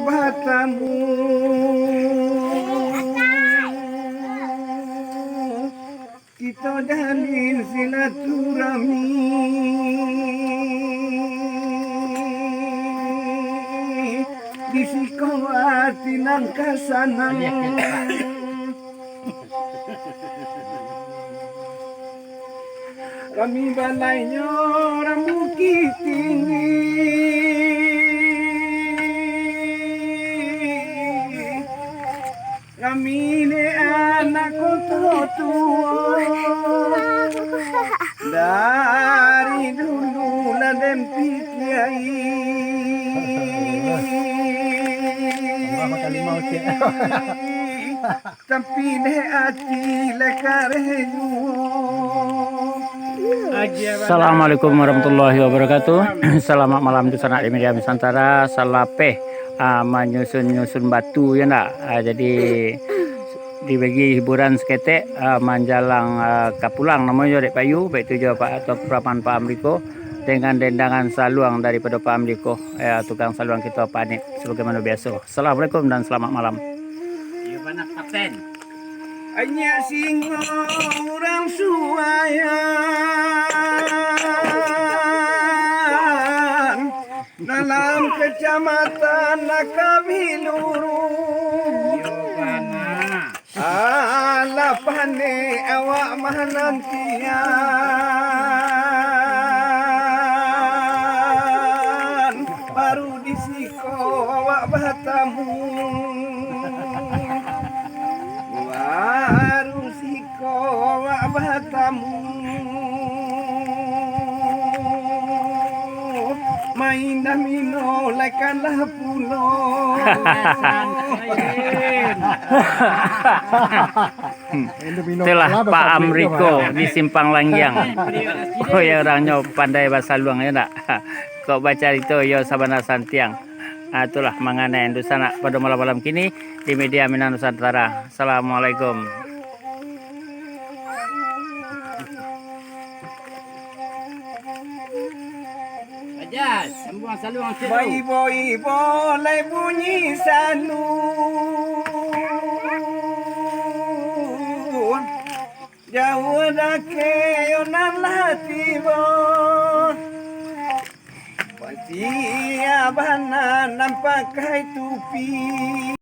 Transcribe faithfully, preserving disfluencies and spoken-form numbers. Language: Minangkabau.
batamu, kito jalin silaturahmi. Di siko ati nan ka sanang. Kami balainyo urang Bukittinggi. Kami ni anak Koto Tuo. Dari dulu lah den pikiai. Tapi dek ati lah kareh juo. Assalamualaikum warahmatullahi wabarakatuh. Selamat malam dunsanak di media Nusantara. Salapeh, ah, manyusun-nyusun batu, yo ndak? Ah, jadi, dibagi hiburan saketek, ah, manjalang, ah, ka pulang namonyo dek Pak Yu, baitu jo Pak Tuanku Praman, Pak Amriko, dengan dendangan saluang daripado Pak Amriko, eh, tukang saluang kito Pak Anip, sabagaimano biaso. Assalamualaikum dan selamat malam. Iyo bana, Kapten. Anyak singo urang Suayan dalam Kacamatan Kabiluru. Iyo bana. Alah panek awak manantian, baru di siko awak batamu. Baru siko awak batamu. Main domino lai kalah pulo. Itulah Pak Amriko di Simpang Langgiang. Oh ya, orangnyo pandai basaluang, ya ndak? Kok bacarito, yo sabana santiang. Ah, itulah manganai dunsanak pado malam-malam kini di media Minang Nusantara. Assalamualaikum. Aja, sambuang saluang situ. Baibo-ibo lai bunyi saluang. Jauah dakek yo nan lah tibo. Panciah bana nan pakai tupi.